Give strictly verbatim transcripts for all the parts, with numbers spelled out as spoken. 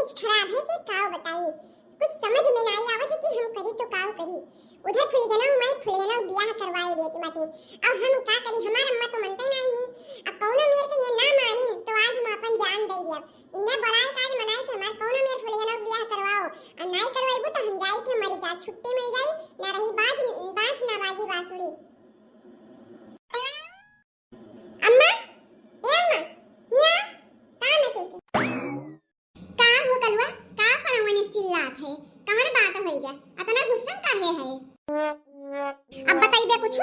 कुछ खराब है कि काव बताई, कुछ समझ में नाई आवत है कि हम करी तो काव करी। उधर फुलगेनवा माई फुलगेनवा बियाह करवाए देत बाटी, अब हम का करी, हमार अम्मा तो मनते नाई ही। अब कौनो मेर के ये ना मानिन तो आज हम अपन जान दे दिया। इन्हें बोलाए काज मनाए के हमार कौनो मेर फुलगेनवा बियाह करवाओ, और नाई करवाइबू तो हम जाई के मरी जा, छुट्टी मिल जाई, ना रही बाज बांस ना बाजी बांसुरी। अम्मा, ए अम्मा, हिया, काम है तुमसे। का हो कलुआ, का पड़वन चिल्लात है? कवन बात होई गा? अतना गुस्सा काहे है? अब बताइबे कुछ?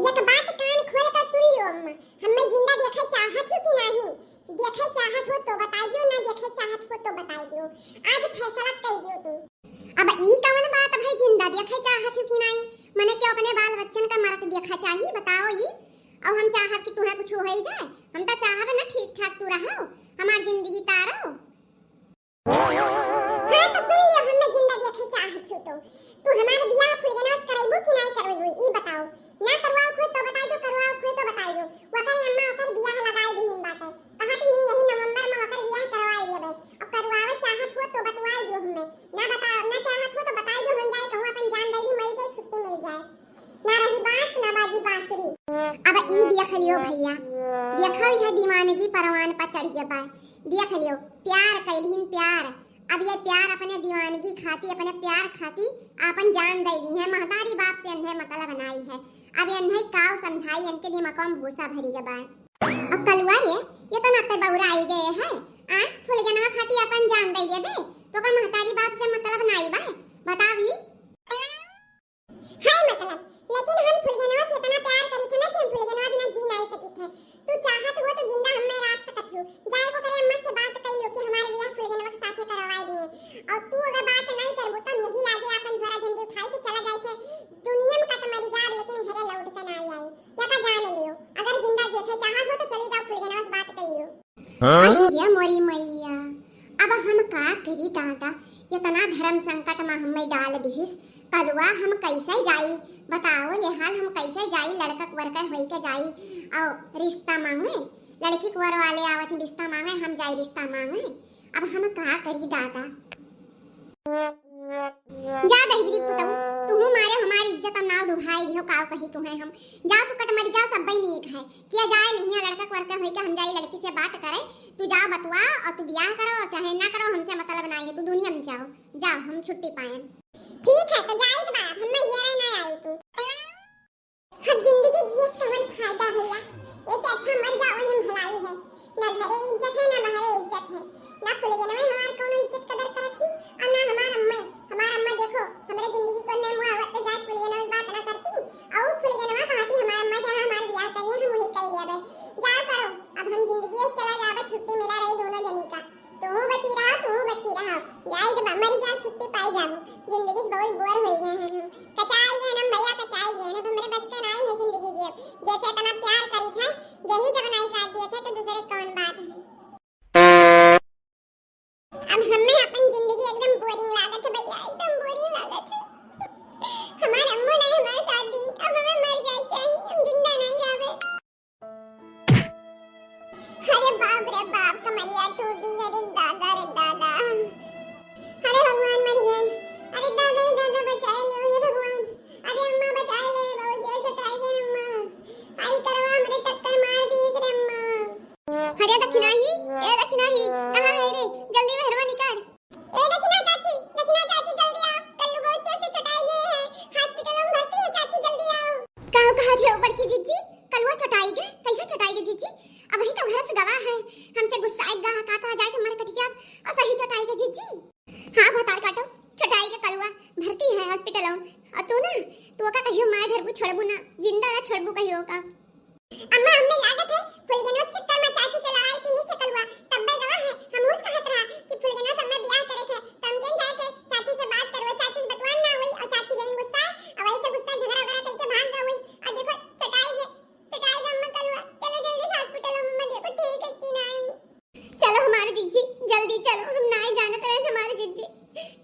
एक बात कान खोल कर सुन लियो अम्मा, हमें जिंदा देखे चाहत हो कि नहीं? देखे चाहत हो तो बताई दियो, ना देखे चाहत हो तो बताई दियो। आज फैसला कर दियो तू। अब ई कवन बात भाई, जिंदा देखे चाहत हो कि नहीं? मने के अपने बाल बच्चन का मरत देखा चाही, बताओ ई? अब हम चाहब कि तुहें कुछ होई जाए? हम तो चाहब ना ठीक ठाक तू रहो, हमार जिंदगी तारो। हाँ तो सुन लियो, हमें जिंदा देखे चाहत हो तो तू हमार बियाह फुलगेनवा से करैबू कि नहीं करैबू, ई बताओ। ना करवाओ खुद तो बताई दो, करवाओ खुद तो बताई दो। वकर अम्मा ओकर बियाह लगाई दीहिन बाटे, कहत ही यही नवंबर में ओकर बियाह करवाई लेबे। अब करवावे चाहत हो तो बतवाई दो हमें, ना बता, ना चाहत हो तो बताई दो, हम जाए कहूँ अपन जान दे दी, मर जाए, छुट्टी मिल जाए। ना रही बांस, ना बाजी बांसुरी। अब ई देख लियो भैया, देखो यह दीवानगी परवान पर चढ़ गया बा। देख लियो, प्यार कैलिन प्यार। अब ये प्यार अपने दीवानगी खाती, अपने प्यार खाती आपन जान दे दी है। महतारी बाप से इन्हें मतलब नाई है। अब इन्हें काव समझाई, इनके दिमाग में भूसा भरी गया बा। अब कलुआ रे, ये तो नाते बौरा आई गए है। आ, फुलगेनवा खाती आपन जान दे देबे, तो का महतारी बाप से मतलब नाई बा? बतावी। है मतलब, लेकिन हम फुलगेनवा से इतना प्यार करी थे ना कि हम फुलगेनवा बिना जी नहीं सकी थे। तू चाहत हो तो जिंदा हम में राख सकत हो। जाए को करे अम्मा से बात कर लो कि हमारे बियाह फुलगेनवा के साथे करवाए दिए। और तू अगर बात नहीं करबू तो हम यही लागे अपन झोरा झंडी उठाई के चला जाए थे। दुनिया में कट मरी जाब लेकिन घरे लौट के ना आई। या का जान लियो, अगर जिंदा देखे चाहत हो तो चली जाओ फुलगेनवा से बात कर लियो। हाँ? अरे मोरी मैया, अब हम का करी दादा, इतना धर्म संकट में हमें डाल दिहिस। कलुआ हम कैसे जाई, बताओ ये हाल, हम कैसे जाई, लड़का कुंवर के होई के जाई और रिश्ता मांगे, लड़की कुंवर वाले आवत हैं रिश्ता मांगे, हम जाई रिश्ता मांगे। अब हम का करी दादा। जा दहिजरी पुतऊ, तुहू मारे हमारी इज्जत और नाव डुबाई दिहो, काव कही तुहें हम। जाओ तू कट मर जाओ, सब नीक है। किया जाए लुहिया लड़का कुंवर के होई के हम जाई लड़की से बात करे। तू जाओ बतुआ और तू बियाह करो और चाहे ना करो, हमसे मतलब ना है, तू दुनिया में जाओ, जाओ हम छुट्टी पायन। ठीक है, तो जाई के बाद हम ये ना आई तू। अब जिंदगी जिए से कवन फायदा भैया, ऐसे अच्छा मर जाओ, वही भलाई है। ना घरे इज्जत है, ना बहरे इज्जत है, ना फुलगेनवा हमार कौनो इज्जत कदर करत ही, और ना हमार अम्मा। हमार अम्मा देखो, हमरे जिंदगी को ने मुआ वक्त जाए फुलगेनवा से बात ना करती, और फुलगेनवा कहती हमार अम्मा से हमार बियाह करिए, हम वही कर लेबे। जाओ करो, अब हम जिंदगी से चला जाबे, छुट्टी मिला रही दोनों जनी का। तू बची रहा, तू बची रहा। जाई जब मर जा, छुट्टी पाई जाबो। जिंदगी से बहुत बोर हो गए हैं हम। कचाई गए हम भैया, कचाई गए हैं। अब हमरे बस का नहीं है जिंदगी जिए। जैसे इतना प्यार करी था, यही जब नहीं साथ दिए थे, तो दूसरे कौन बात है। अब हमें अपन जिंदगी एकदम बोरिंग लागत है भैया, एकदम बोरिंग लागत है। हमार अम्मो नहीं हमारे साथ दी, अब हमें मर जाए चाहिए, हम जिंदा नहीं रहबे। अरे बाप रे बाप, कमरिया टूट गई, अरे दादा रे दादा, अरे भगवान मर गए, अरे दादा रे दादा बचाए लियो, हे भगवान, अरे अम्मा बचाए ले, बहुत जोर से चटाई गए अम्मा, आई करवा हमरे टक्कर मार दी रे अम्मा। अरे दखिनाही, ए दखिनाही, कहाँ है रे? जल्दी बहरवा निकाल। ए दखिना चाची, दखिना चाची, जल्दी आओ। कल्लू बहुत जोर से चटाई गए हैं। हॉस्पिटल में भर्ती है चाची, जल्दी आओ। का कहा थे ऊपर की जिज्जी? कलुआ चटाई गए? कैसे चटाई गए जिज्जी? अब वही तो घर से गवा है। हमसे गुस्सा एक गा का कहा जाए कि मर कट जाब। और सही चटाई गए जिज्जी। हाँ भतार काटो, चटाई गए कलुआ, भर्ती है हॉस्पिटल में। और तू ना, तू का कहियो मार ढरबू छड़बू ना, जिंदा ना छड़बू कहियो का। अम्मा, हमें लागत है फुलगेनवा चक्कर में चाची से लड़ाई की नहीं सकल हुआ, तब मैं गवा है, हम उस कहत रहा कि फुलगेनवा से हमें बियाह करे थे, तो हम केन जाए के चाची से बात करवे, चाची से बतवान ना हुई और चाची गई गुस्सा, और वही से गुस्सा झगड़ा वगैरह करके भाग गई। और देखो चटाई गए, चटाई गए अम्मा कलुआ, चलो जल्दी से हॉस्पिटल में अम्मा देखो ठीक है कि नहीं। चलो हमारे जिज्जी, जल्दी चलो, हम नाई जानत रहे हमारे जिज्जी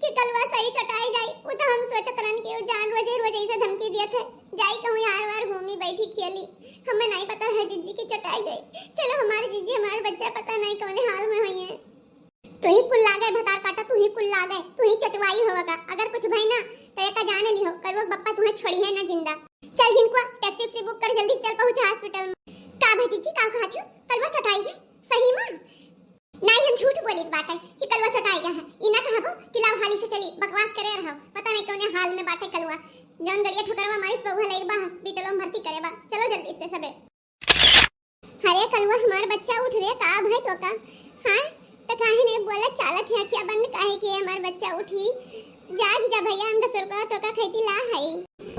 कि कलुआ सही चटाई जाई। वो तो हम सोचत रहन कि वो जान रोजे रोजे ऐसे धमकी दिए थे, जाई कहूँ यार वार घूमी बैठी खेली, हमें नहीं पता है जिज्जी की चटाई जाई। चलो हमारे जिज्जी, हमारे बच्चा पता नहीं कौन हाल में हुई है। तू ही कुल लागे भतार काटा, तू ही कुल लागे, तू ही चटवाई होगा। अगर कुछ भई ना तो एका जाने लिहो, कलुआ बप्पा तुहे छोड़िहैं ना जिंदा। चल झिनकुआ, टैक्सी वैक्सी बुक कर, जल्दी से चल पहुँच हॉस्पिटल में। का भई जीजी, का कहत हो? कलुआ चटाई गए? सही में? नाहीं, हम झूठ बोलित बाटे कि कलुआ चटाई गए है। ई ना कहबो कि लाव हाली से चली, बकवास करे रहो। पता नहीं कौने हाल में बाटे कलुआ। जौन गड़िया ठोकरवा मारिस बा, उहे लइके बा हॉस्पिटल में भर्ती करे बा। चलो जल्दी से सबे। अरे कलुआ, हमार बच्चा उठ रे, का भय तोका? हाँ, त काहे नहीं बोलत चालत है, अखिया बंद काहे किहे? हमार बच्चा उठी, जाग जा भैया, हम दस रुपया तोका खैती ला हई।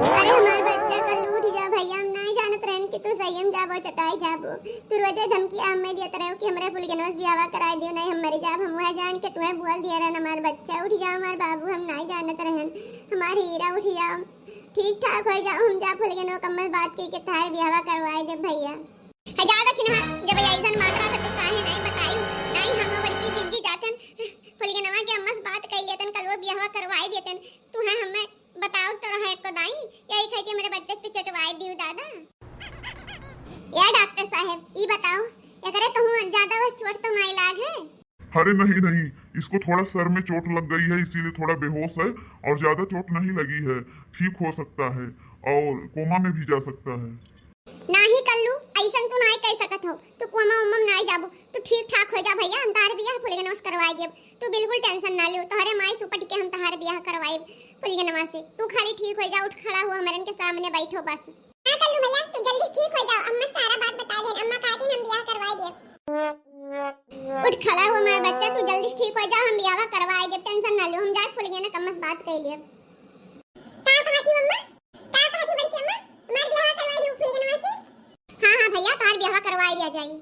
अरे हमार बच्चा कल्लू, उठ जा भैया, हम नाहीं जानत रहन कि तू सही में जाबो, चटाई जाबो। तू रोजे धमकी हमें दियत रहो कि हमरे फुलगनवा से बियाहवा कराई दियो, नाहीं हम मरी जाब। हम वह जान के तुहे बोल दिया रहन, हमार बच्चा उठ जा, हमार बाबू, हम नाहीं जानत रहन, हमार हीरा उठ जाओ। ठीक ठाक होइ जाओ, हम जा फुलगनवा कम्मस बात कइके तहार बियाहवा करवाए देब भैया। है जा दखिनहा, जब ऐसन मात्रा से तू काहे नाहीं बतायू? नाहीं हम बड़की जिंदगी जातन, फुलगनवा के अम्मस बात कइ लेतन, कलुआ बियाहवा करवाए देतन। तू है हमें बताओ तो रहा एको दाई, यही खातिर मेरे बच्चे तू चटवाए दियो दादा। या डॉक्टर साहब, ई बताओ, एकरे कहूँ ज्यादा वह चोट तो नाहीं लाग है? अरे नहीं, नहीं, इसको थोड़ा सर में चोट लग गई है, इसीलिए थोड़ा बेहोश है और ज्यादा चोट नहीं लगी है, ठीक हो सकता है और कोमा में भी जा सकता है। नाहीं कल्लू, ऐसन तू नाहीं कह सकत हो, तू कोमा उमा में नाहीं जाबो, तू ठीक ठाक होइ जा भैया, हम तहार बियाह फुलगनवा से करवाए देब, तू बिल्कुल tension ना लियो, तोहरे माई सुपट के हम तहार बियाह करवाएब फुलगनवा से। तू खाली ठीक होइ जा, उठ खड़ा हो, हमरन के सामने बैठो बस। हाँ कल्लू भैया, तू जल्दी ठीक होइ जाओ, अम्मा सारा बात बता देन, अम्मा कहती हम बियाह करवाए देब। उठ खड़ा हो हमार बच्चा, तू जल्दी ठीक होइ जा, हम बियाहवा करवाए देब, tension ना लियो, हम जाके फुलगनवा कम्मस बात कइ लेब। का कहती अम्मा? का कहती बड़की अम्मा? हमार बियाहवा करवाए देबू फुलगनवा से? हाँ, हाँ भैया, तहार बियाहवा करवाए दिया जाई।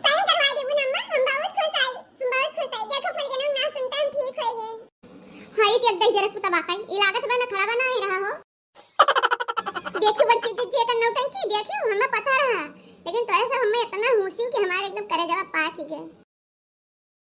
Sign करवाए देबू ना अम्मा, हम बहुत खुश आई, हम बहुत खुश आई। देखो फुलगनवा ना सुनता, हम ठीक होइ गए। हाय, देख, देख, जरा तू तबाह कई, ई लागत बा ना खड़ा बा ना आई रहा हो। देखियो बड़की जीजी, एकर नौटंकी देखियो, हमें पता रहा, लेकिन तोरे से हमें इतना हूँसियो कि हमारे एकदम करेजवा पाक ही गए।